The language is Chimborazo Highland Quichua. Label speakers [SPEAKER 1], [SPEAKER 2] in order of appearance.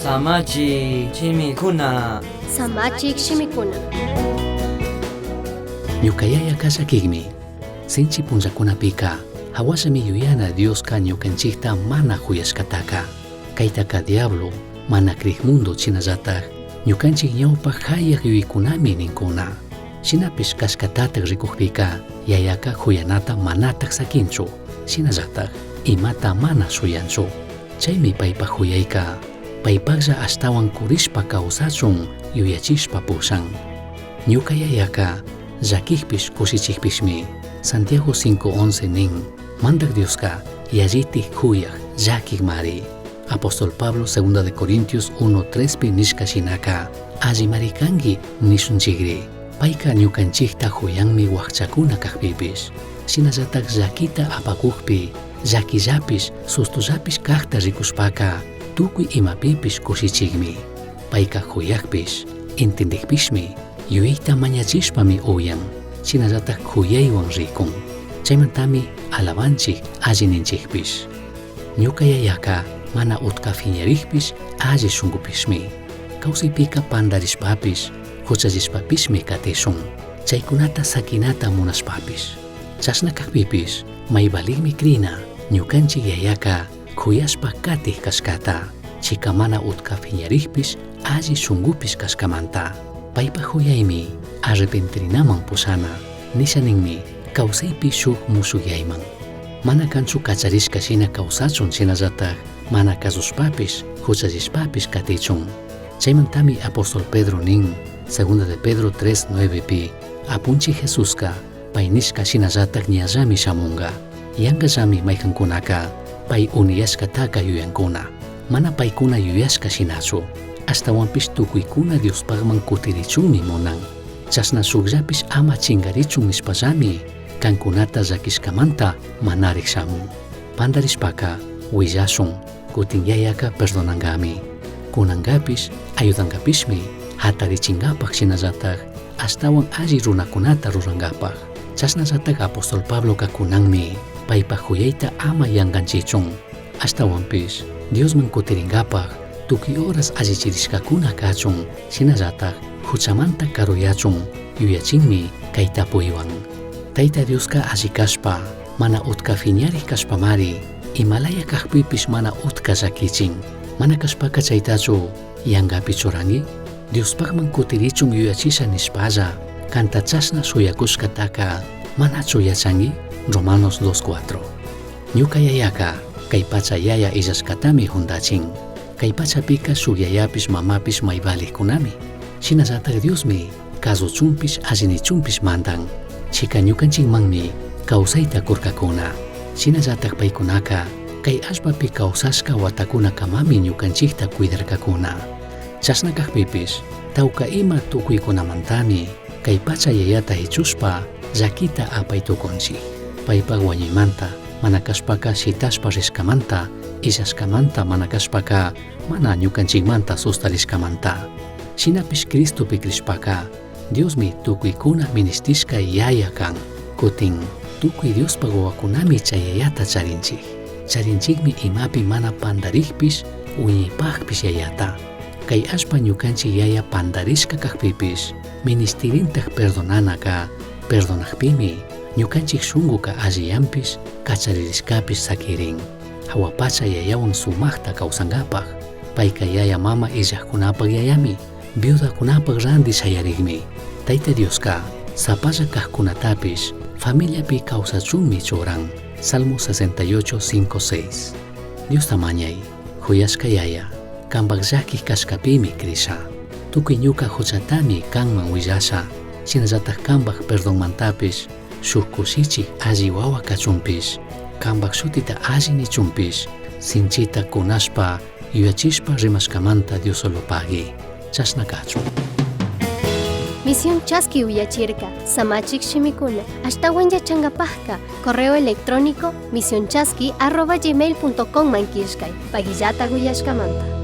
[SPEAKER 1] Samachik shimikuna.
[SPEAKER 2] Samachik shimikuna.
[SPEAKER 3] Ñuca yaya llaquijmi. Sinchi punllacunapika jahuallami yuyana Diosca ñucanchijta mana juyashcataca. Caitaca diablo, mana crij mundo shinallataj ñucanchij ñaupa jayaj yuyicunami nincuna. Shinapish cashcatataj ricujpica yayaca juyanata manataj saquinchu. Shinallataj imata mana shuyanchu. Chaimi paipaj juyaica paipajlla ashtahuan curishpa causachun yuyachishpa pushan. Ñuca yayaca llaquijpish cushichijpishmi. Santiago 5.11 nin, Mandaj Diosca yallitaj juyaj llaquijmari. Apóstol Pablo 2 de Corintios 1.3 pi nishka shinaka allimari cangui nishunchigri. Paica ñucanchijta juyanmi huajchacuna cajpipish. Shinallataj llaquita apacujpi, llaquillapish, sustullapish cajta ricushpaca tucui imapipish cushichijmi. Paica juyajpish, entendijpishmi, yuyayta mañachishpami uyan, shinallataj juyaihuan ricun. Chaimantami alabanchij alli ninchijpish. Ñuca yayaca mana utca fiñarijpish alli shungupishmi. Kawsaypika pandarishpapish, huchallishpapishmi katishun. Chaykunata saquinata munashpapish. Chashna kajpipish mayvalijmi crina ñukanchik yayaka kuyashpa katij kashkata. Chika mana utka fiñarijpish alli shungupish kashkamanta. Paypa juyaymi arrepentirinaman pushana. Nisha ninmi kawsaypi shuk mushuyayman. Mana kanchu kacharishka shina kawsachun shinallataj mana kasushpapish huchallishpapish katichun. Chaymantami apóstol Pedro nin, segunda de Pedro 3.9 pi, apunchij Jesuska pay nishka shinallataj ñallami shamunga. Yangallami maykankunaka pay uniyashkataka yuyankuna. Mana paykuna yuyashka shinachu. Ashtawanpish tukuykuna Diospajman kutirichunmi munan. Chashna shukllapish ama chingarichun nishpallami kankunata llakishkamanta manarik shamun. Pandarishpaka willashun, kutin yayaka perdonankami. Kunankapish ayudankapishmi hatarichinkapaj shinallataj ashtawan alli runakunata rurankapaj. Chashnallataj apóstol Pabloka kunanmi paypaj juyayta ama yankanchichun. Ashtawanpish Diosman kutirinkapaj tukuy horas allichirishkakuna kachun shinallataj huchamanta karuyachun yuyachinmi kay tapuywan. Tayta Dioska alli kashpa mana utka fiñarij kashpamari imalaya kajpipish mana utka llakichin. Mana kashpaka chaytachu yankapi churanki? Diospajman kutirichun yuyachisha nishpalla kanta chashna shuyakushkataka manachu yachanki? Romanos 2.4. Ñuka yayaka kay pacha yaya illashkatami juntachin. Kay pachapika shuk yayapish mamapish mayvalijkunami. Shinallatak Diosmi kasuchunpish allinichunpish mandan. Chika ñukanchikmanmi kawsayta kurkakuna. Shinallatak paykunaka kay allpapi kawsashka watakunakamami ñukanchikta cuidarkakuna. Chashna kajpipish tawka ima tukuykunamantami kay pacha yayata hichushpa llakita apay tukunchik. Paypak wañuymanta mana kashpaka shitashpa rishkamanta illashkamanta mana kashpaka mana ñukanchikmanta sustarishkamanta. Shinapish Cristopi crishpaka Diosmi tukuykuna ministishka yaya kan. Kutin tukuy Diospaj wawakunami chay yayata charinchik. Charinchikmi imapi mana pandarikpish wiñaypajpish yayata. Kay allpa ñukanchik yaya pandarishka kajpipish ministirintaj perdonanaka perdonajpimi ñukanchik shunkuka alliyanpish kacharirishkapish sakirin. Jawa pacha yayawan sumajta kawsankapaj. Payka yaya mama illajkunapaj yayami, viudakunapaj ranti shayarikmi. Tayta Dioska sapalla kajkunatapish familiapi kawsachunmi churan. Salmo 68, 5, 6. Diosta mañay, juyashka yaya, kanpak llakij kashkapimi crisha. Tukuy ñuka huchatami kanman willasha, shinallataj kanpak perdonmantapish, shuk kushichik alli wawa kachunpish, kanpak shutita alli nichunpish, sinchita kunashpa yuyachishpa rimashkamanta Diosolopagui. Chashna kachun.
[SPEAKER 2] Misión Chaski uyachirka, Samachik shimikuna, ashtawan yachankapajka, correo electrónico misionchaski@gmail.com man killkay, pagillata uyashkamanta.